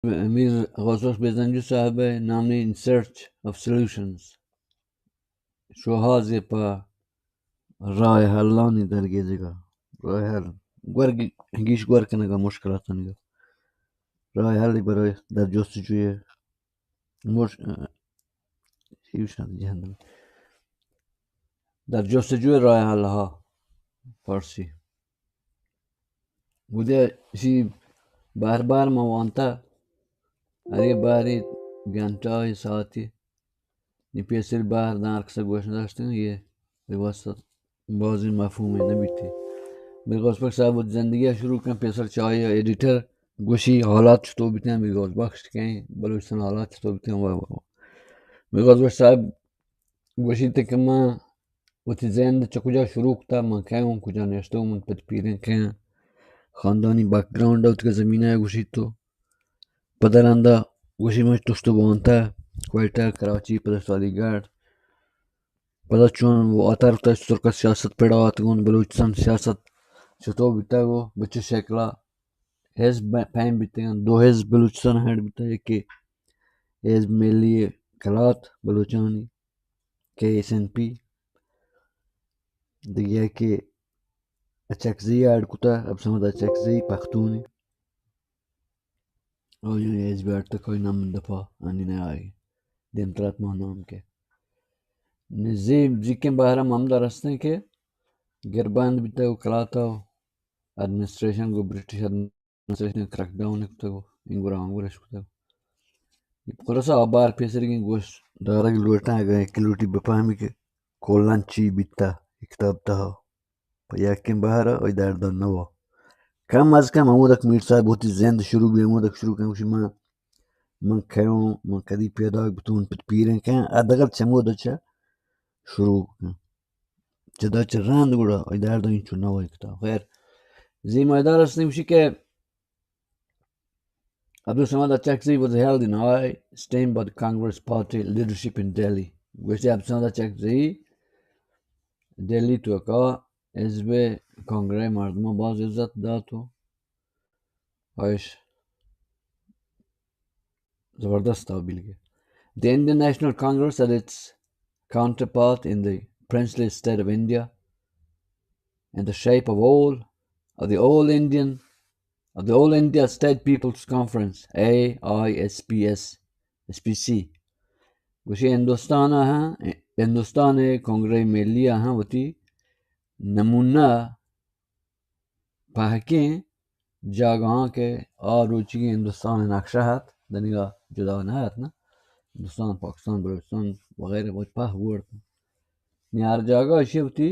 میر غوث بخش بزنجو صاحب ءِ نامیں In Search of Solutions، شوہاز ءِ پہ راہ حلانی درگیجگ ءَ، راہ حل، گور، گیش گور کنگ ءَ، مشکلاتانی راہ حل برای در جستجوی مش-، چی گوشاں جہندم؟ در جستجوی راہ حل ها، فارسی. بودے اشی بار بار ما وانتا، ہر باری گھنٹہ ءُ ساعتی، نی پیسر بار دان ہر کسا گوش داشتن، یہ، یہ واسطہ بازی مفہوم نہ بیتی. میر غوث بخش صاحب وت زندگی ءَ شروع کن، پیسر چاہے ایڈیٹر گوشی حالات چطور بیتیں، میر غوث بخش کہیں بلوچستان حالات چطور بیتیں، واہ واہ واہ. میر غوث بخش صاحب گوشیت کہ من وتی زند چہ کجا شروع کتا، من کئے اوں، کجا نشتہ اوں، من پت پیریں کئے آں، خاندانی بیک گراؤنڈ ءَ وتی زمین ءَ گوشیت تو. پدا رندا گوشی من تشت وانتا، کوئٹہ، کراچی، پدا علی گڑھ. پدا چون واتر تا ترک سیاست پڑا آتگون، بلوچستان سیاست چطور بیتا گو، بچے شکلا حزب پیم بیتگن، دو حزب بلوچستان ہیڈ بیتا، یکی حزب ملی کلات بلوچانی، کے ایس این پی، دگہ یکی اچکزئی ایڈ کتا، عبدالصمد اچکزئی پختونی. آئی حزب اٹک، آئی نام دپا آنی نہ آئی. دیمترات ما نام کے. نزی زیکیں بہرم ہم در ہستیں کہ گربند بیتا و کلاتا و ایڈمنسٹریشن گو، برٹش ایڈمنسٹریشن کریک ڈاؤن کتگ و انگورا آنگورش کتگ. خلاصہ آ بار پیسرگیں گوش دارگ لوٹاں، اگاں یکے لوٹی بفہمی کہ کلاں چی بیتا اے کتاب تہا. پہ یکیں بہر ءَ آئی درد نہ وا. کم از کم ہمودک میر صاحب وتی زند شروع بی، ہمودک شروع کن، گوشی من، من کئے اوں، من کدی پیداک بتون، پت پیریں کئے آں، حداقل چمودا چہ شروع کن. چدا چہ رند گڑا آئی درد انچو نہ وا کتا. خیر، زیمہ دار است گوشی کہ Abdul Samad Achakzai was held in high esteem by the Congress party leadership in Delhi. گوشتی عبدالصمد اچکزئی دہلی توکا حزب کانگرس مردماں باز عزت دات و آئیش زبردست تحویل Gupta. The Indian National Congress had its counterpart in the princely state of India in the shape of all of the All Indian of the All India State People's Conference, A I S P S, S P C. گوشی ہندوستان ءَ ہاں، ہندوستان ءِ کنگرہ ملی ءَ ہاں وتی نمونہ پہکیں جاگہاں کہ آ روچیگیں ہندوستان ءِ نقشہ ات، دنیگا جدا نہ ات نا، ہندوستان، پاکستان، بلوچستان وغیرہ وت پہ گوڑ. نی ہر جاگہ اشی وتی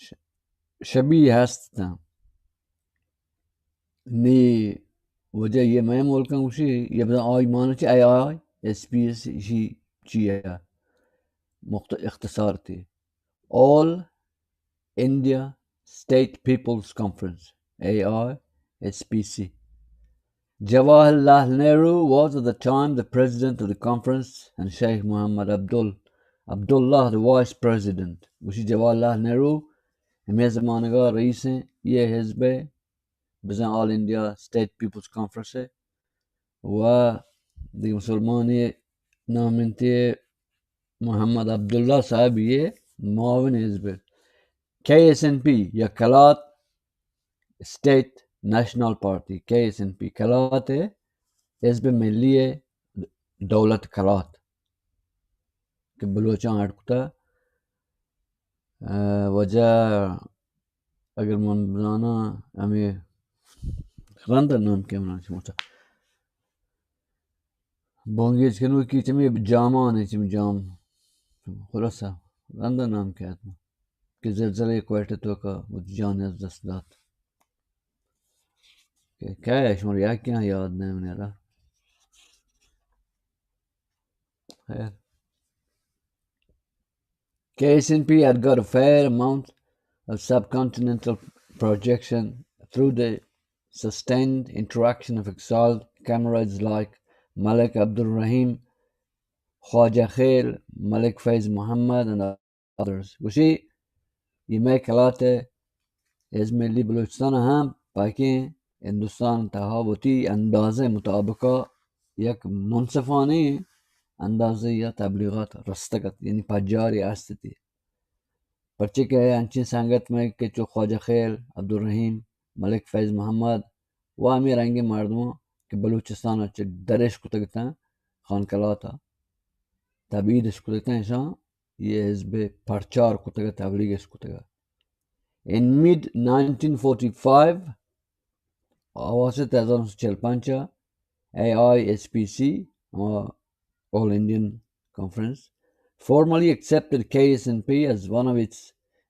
ش-، شبیہ ہست تاں. نی وجہ یہ مئے ملکاں گوشی، یہ بزن آئی مانا چی، آئی آئی ایس پی ایس، اشی چی ہے؟ مخت-، اختصار تھی. All India State People's Conference, A I S P C. Jawaharlal Nehru was at the time the president of the conference and Sheikh Mohammad Abdul, Abdullah the vice president. گوشی جواہر لال نہرو ہمیں زمانگا رئیس ہیں یہ حزب ءِ، بزن آل انڈیا اسٹیٹ پیپلز کانفرنس ءِ، و دیگہ مسلمانی نام انتی محمد عبداللہ صاحب یہ معاون حزب ءِ. کے ایس این پی یا کلات اسٹیٹ نیشنل پارٹی، کے ایس این پی کلات ءِ حزب ملی ءِ دولت کلات کہ بلوچاں اڈ کتا. ءَ، وجہ اگر من بزاناں ہمے رند نام کہ من شما چا بانگیج کنوکی چمی جامان، چمی جام، خلاصہ رند نام کہ اتما کہ زلزلہ کوئٹہ توکا وتی جان از دست دات. کہ کئے شمار یکیاں یاد نہ منی را. خیر. K S N P had got a fair amount of subcontinental projection through the sustained interaction of exiled comrades like Malik Abdul Rahim, Khwaja Khail, Malik Faiz Muhammad and others. گوشی، یہ مئے کلات ءِ حزب ملی بلوچستان ہم پاکیں ہندوستان تہا وتی اندازہ مطابقہ یک منصفانہ اندازہ یا تبلیغات رستگ ات، یعنی پجاری است تی۔ پرچے کہ انچیں سنگت مئے کہ چو خواجہ خیل، عبدالرحیم، ملک فیض محمد و ہمے رنگیں مردماں کہ بلوچستان ء چہ درش کتگ اتاں، خان کلات ء تبعیدش کتگ اتاں، اشاں یہ حزب پرچار کتگ ء تبلیغش کتگ ء۔ In mid nineteen forty-five، اواسط ہزار نو سد چل پنچ ء، اے آئی ایس پی سی، ہما All Indian Conference, formally accepted K S N P as one of its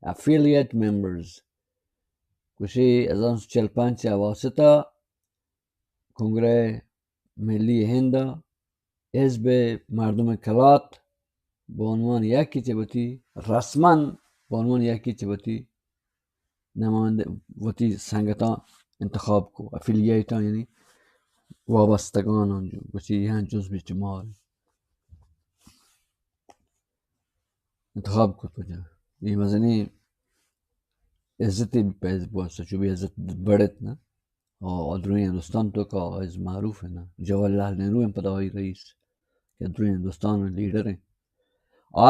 affiliate members. گوشی ہزار نو سد چل پنچ ء اواسط ء کنگرہ ملی ہند ء حزب مردم کلات بہ عنوان یکی چہ وتی رسماً بہ عنوان یکی چہ وتی نمائندہ، وتی سنگتاں انتخاب کو، افیلیٹاں، یعنی وابستگاناں جو، گوشی یہاں جزو چہ مار انتخاب کو۔ تو جا یہ مزنی عزتی پیز بواسطہ، چو بھی عزت بڑت نا۔ اور دروی ہندوستان تو کا از معروف ہے نا، جواہر لال نہرو ہیں پدا آئی رئیس کہ دروی ہندوستان لیڈر ہیں۔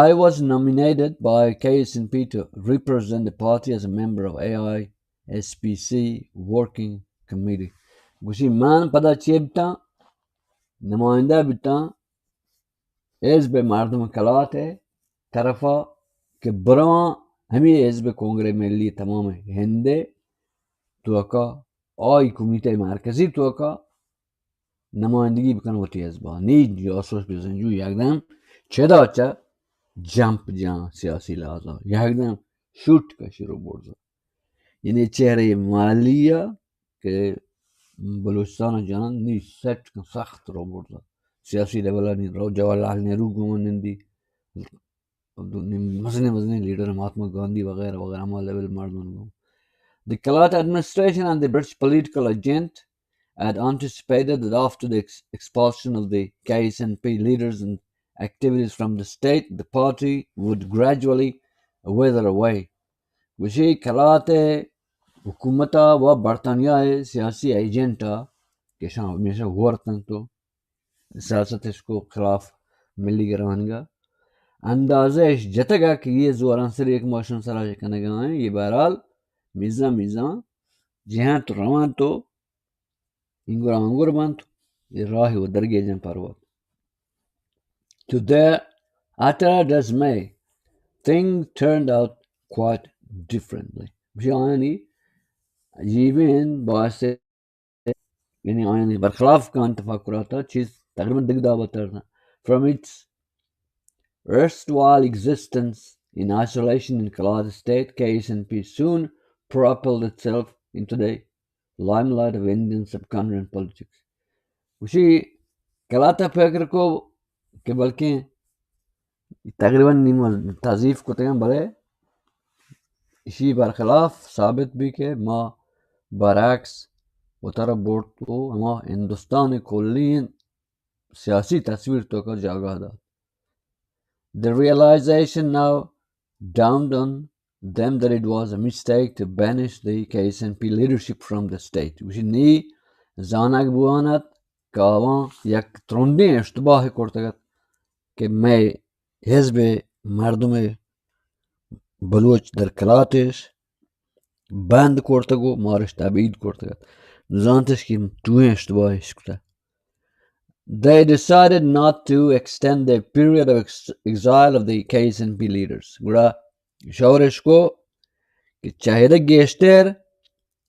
I was nominated by K S N P to represent the party as a member of A I S P C working committee. گوشی من پدا چی بتاں؟ نمائندہ بتاں حزب مردم کلات ء طرفا کہ برواں ہمے حزب کنگرہ ملی تمام ہند ء توکا آئی کمیٹہ مرکزی توکا نمائندگی بکن وتی حزبا۔ نی جاسوس بزنجو یکدم چدا چہ جمپ جان سیاسی لحاظا، یکدم شوٹ کشی رو برزا۔ یعنی چہرہ مالی ء کہ بلوچستان ء جنان نی سیٹ کن سخت رو برزا۔ سیاسی لیول ء نی رو جواہر لال نہرو گوما نندی، نی مزنیں مزنیں لیڈر مہاتما گاندھی وغیرہ وغیرہ ہما لیول مردم گوما۔ The Kalat administration and the British political agent had anticipated that after the ex-, expulsion of the K S N P leaders and activities from the state, the party would gradually wither away. گوشی کلات ء حکومت ء و برطانیہ ء سیاسی ایجنٹ ء کہ شاں ہمیشہ ورتن تو سیاست اش کو خلاف ملی گرانگا اندازہ اش جتگا کہ یہ زوران سر ایک موشن سرا کنگا ہیں، یہ بہرحال میزاں میزاں جہاں تو روان تو انگر آنگر بنت، اے راہ و درگیجاں پروت۔ To their utter dismay, things turned out quite differently. بشی آیانی جیبین باعث، یعنی آیانی برخلاف کان تفکراتا چیز تقریباً دگدا بتر۔ From its erstwhile existence in isolation in Kalat state, K S N P soon propelled itself into the limelight of Indian subcontinent politics. گوشی کلات ء فکر کو کہ بلکیں تقریباً نیم تضعیف کتگاں، بلے اشی برخلاف ثابت بی کہ ما برعکس وتارا برت و ہما ہندوستان کلی سیاسی تصویر توکا جاگہ دات۔ The realization now dawned on them that it was a mistake to banish the K S N P leadership from the state. گوشی نی زانگ بوان ات کہ آواں یک ترندیں اشتباہ کرتگ ات کہ مئے حزب مردم بلوچ در کلاتش بند کرتگ و مارش تبعید کرتگ ات۔ زانتش کہ توئیں اشتباہ اش کتگ۔ They decided not to extend the period of ex-, exile of the K S N P leaders. گڑا شورش کو کہ چاہیدہ گیشتر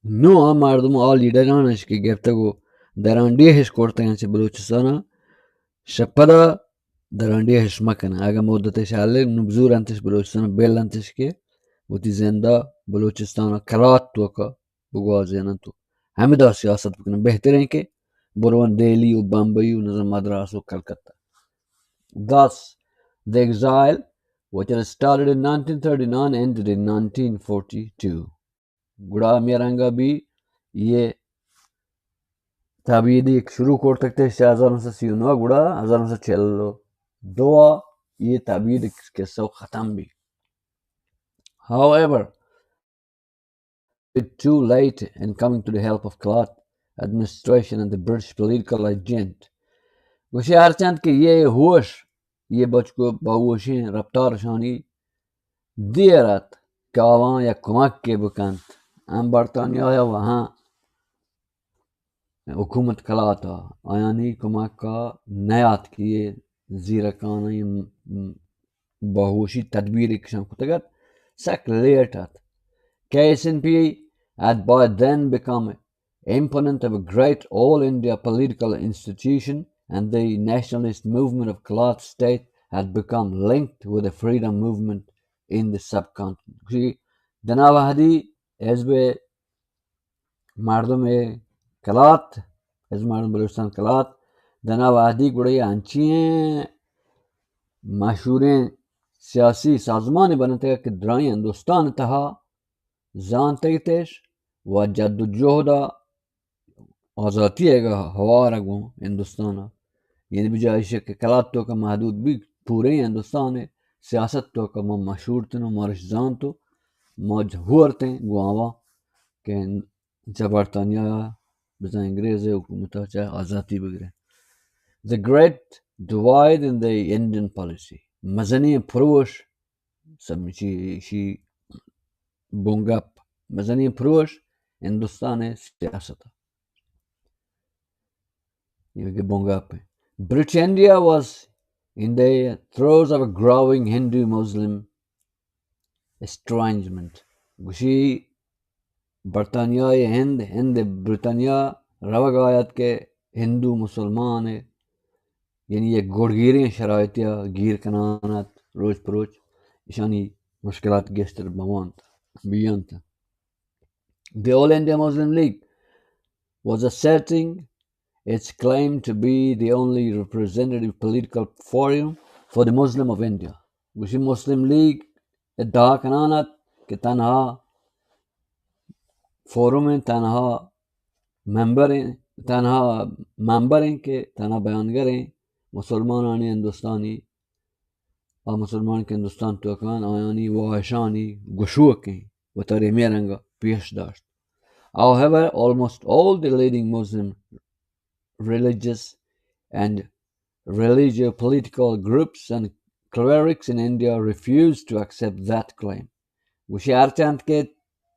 نو آ مردم آ لیڈرانش کہ گرتگ و درانڈیہش کرتگن چہ بلوچستان، شپدا درانڈیہش مکنن۔ اگہ مدتش ہلے نو بزورنتش بلوچستان، بلنتش کہ وتی زندا بلوچستان کلات توکا بگوازیننت و ہمدا سیاست بکنن۔ بہترین کہ برون دہلی و بمبئی و نظر مدراس و Calcutta. Thus, the exile, which had started in nineteen thirty-nine, ended in nineteen forty-two. گڑا ہمے رنگا بھی یہ تبعیدی شروع کرتگ تے ہزار نو سد سی و نو، گڑا ہزار نو سد چل و دو یہ تبعید قصہ ختم بھی۔ However, it too late in coming to the help of Kalat administration and the British political agent. گوشی ہرچند کہ یہ ہوش، یہ بچکو باہوشیں رفتارشانی دیر ات کہ آواں یک کمک کے بکنت، ہم برطانیہ یا وہاں حکومت کلات ء آیانی کمک ء نیاتک، یہ زیرکانیں باہوشی تدبیر ایکشن کتگ ات، سک لیٹ ات۔ K S N P had by then become imponent of a great all India political institution, and the nationalist movement of Kalat state had become linked with the freedom movement in the subcontinent. دنا وہدی حزب مردم کلات، حزب مردم بلوچستان کلات، دنا وہدی گڑے انچیں مشہوریں سیاسی سازمان بنتگ کہ درائیں ہندوستان تہا زانتگتش و جد و جہد آزاتی ء ہوار گوں ہندوستان ء، یعنی بجائے ایشی کہ کلات تو کہ محدود بی، پورے ہندوستان ء سیاست تو کہ ما مشہور تن و مارش زانت و ما ہورتیں گوں آواں کہ چہ برطانیہ ء بزاں انگریز ء حکومت ء چہ آزاتی بگریں۔ The great divide in the Indian policy، مزنیں پروش، سمجھی شی بنگپ، مزنیں پروش ہندوستان ء سیاست ء۔ یہ کہ بنگپ ء۔ British India was in the throes of a growing Hindu Muslim estrangement. گوشی برطانیہ ہند، ہند برطانیہ روگ آیت کہ ہندو مسلمان، یعنی یک گڑگیریں شرائطیا گیر کنان ات، روچ پروچ اشانی مشکلات گیشتر بوانت، بیانت۔ The All India Muslim League was asserting its claim to be the only representative political forum for the Muslim of India. گوشی مسلم لیگ ادعا کنان ات کہ تنہا فورم ہیں، تنہا ممبر ہیں، تنہا ممبر ہیں کہ تنہا بیانگر ہیں مسلمانانی ہندوستانی، آ مسلمان کہ ہندوستان توکان آیانی واہشانی گشوک ہیں وتارے ہمے رنگا پیش داشت۔ However, almost all the leading Muslim religious and religious political groups and clerics in India refused to accept that claim. گوشی ہرچند کہ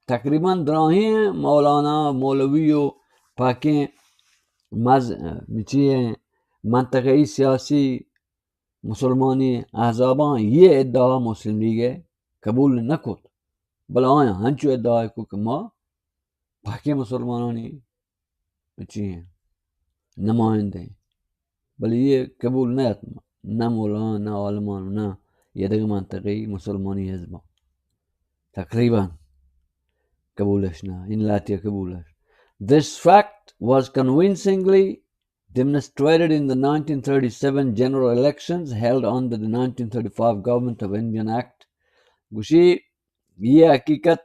تقریباً دراہیں مولانا، مولوی و پاکیں مز-، چی ہیں، منطقہ‌ای سیاسی مسلمانی احزاباں یہ ادعا مسلم لیگ ء قبول نہ کت، بلے آیاں ہنچو ادعا کو کہ ما پاکیں مسلمانانی چی ہیں، نمائندہ ہیں، بلے یہ قبول نہ ات، نہ مولانا، نہ عالمان، نہ یہ دگہ منطقی مسلمانی حزباں تقریباً قبولش نہ، ان لاتیا قبولش۔ This fact was convincingly demonstrated in the nineteen thirty-seven general elections held under the nineteen thirty-five Government of Indian Act. گوشی یہ حقیقت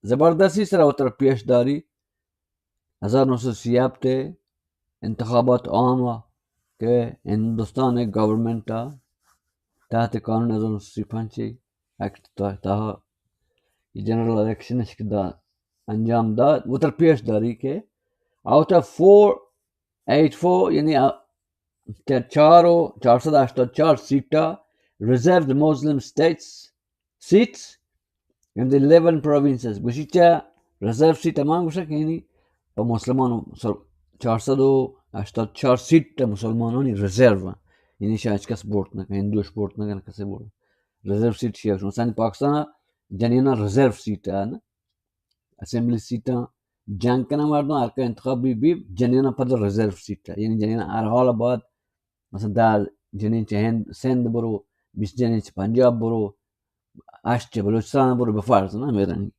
زبردستی سرا وتر پیش داری ہزار نو سو سی ہفت انتخابات عام کہ ہندوستان گورنمنٹ تحت قانون ہزار نو سو سی پنچ ایکٹ تحت جنرل الیکشن انجام دات، وتر پیش داری کہ out of four eight four، یعنی آ، چ-، چار و چار سد ہشتاد چار سیٹا ریزرو مسلم اسٹیٹس سیٹس ان دی الیون پروونسز، گوشی چا ریزرو سیٹ ہمان گوشا کہ یعنی پہ مسلمان سر-، چار سد و ہشتاد چار سیٹ مسلمانانی ریزرو ہیں، یعنی شاید ہچ کس ووٹ نہ کن، ہندوش ووٹ نہ کن، کسی ووٹ۔ ریزرو سیٹ شیئر شما سانی پاکستان جنینا ریزرو سیٹ ہے نا، اسمبلی سیٹاں جنگ کناں مردم، ہر کا انتخاب بی، بی جنیناں پد ریزرو سیٹ ہے، یعنی جنیناں ہر حال بعد مثلاً دہ جنین چہ ہند، سندھ برو، بیست جنین چہ پنجاب برو، ہشت چہ بلوچستان برو، بفرض نا میرانی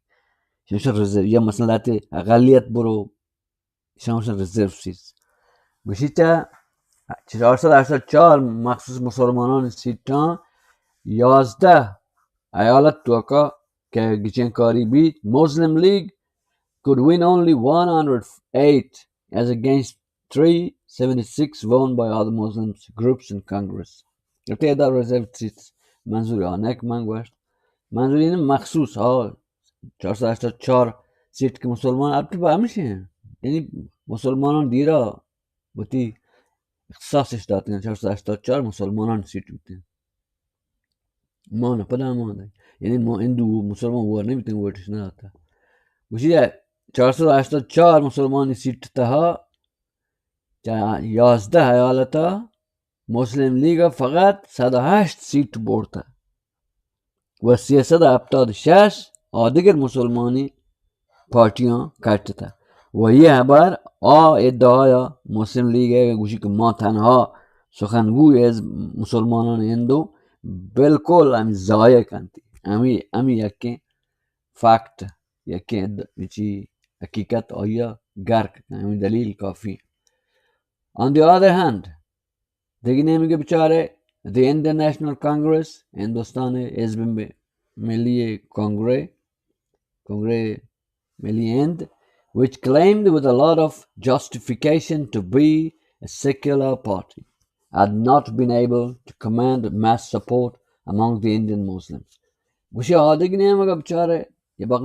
شمشہ ریزرو، یا مثلاً لاتے اقلیت برو، شمشہ ریزرو سیٹ۔ گوشی چہ چار سد ہشتاد چار مخصوص مسلمانان سیٹاں یازدہ ایالت توکا کہ گچین کاری بیت، Muslim League could win only one hundred eight as against three seventy-six won by other Muslim groups in Congress. تعداد ریزرو سیٹ منظور آنک من گوشت، منظور این مخصوص ہا چار سد ہشتاد چار سیٹ کہ مسلمان البتہ پہ ہمیشہ ہیں، یعنی مسلمانان دیرا وتی اختصاصش داتگن، چار سد ہشتاد چار مسلمانان سیٹ بوتن. ما نہ پدا مان دیں. یعنی ما ہندو و مسلمان وار نہ بیتن، ووٹش نہ داتا. گوشی چار سد ہشتاد چار مسلمانی سیٹ تہا چہ یازدہ ایالتا مسلم لیگ فقط سد و ہشت سیٹ برتا و سیصد و ہپتاد شش آدگر مسلمانی پارٹیاں کٹتا. و یہ ہبر آ ادعایا مسلم لیگ ء گوشی کہ ما تنہا سخنگوی از مسلمانان ہندو، بالکل ہمی ضائع کنتی. ہمی، ہمی یکیں فیکٹ، یکیں اد-، چی حقیقت آیا گرک کن، ہمی دلیل کافی. On the other hand، دگہ نیمگے بچارے، the Indian National Congress، Hindustan حزب ملی کنگرے، کنگرے ملی ہند، which claimed with a lot of justification to be a secular party, had not been able to command mass support among the Indian Muslims. گوشی آدگہ نیمگا بچارے، یہ بق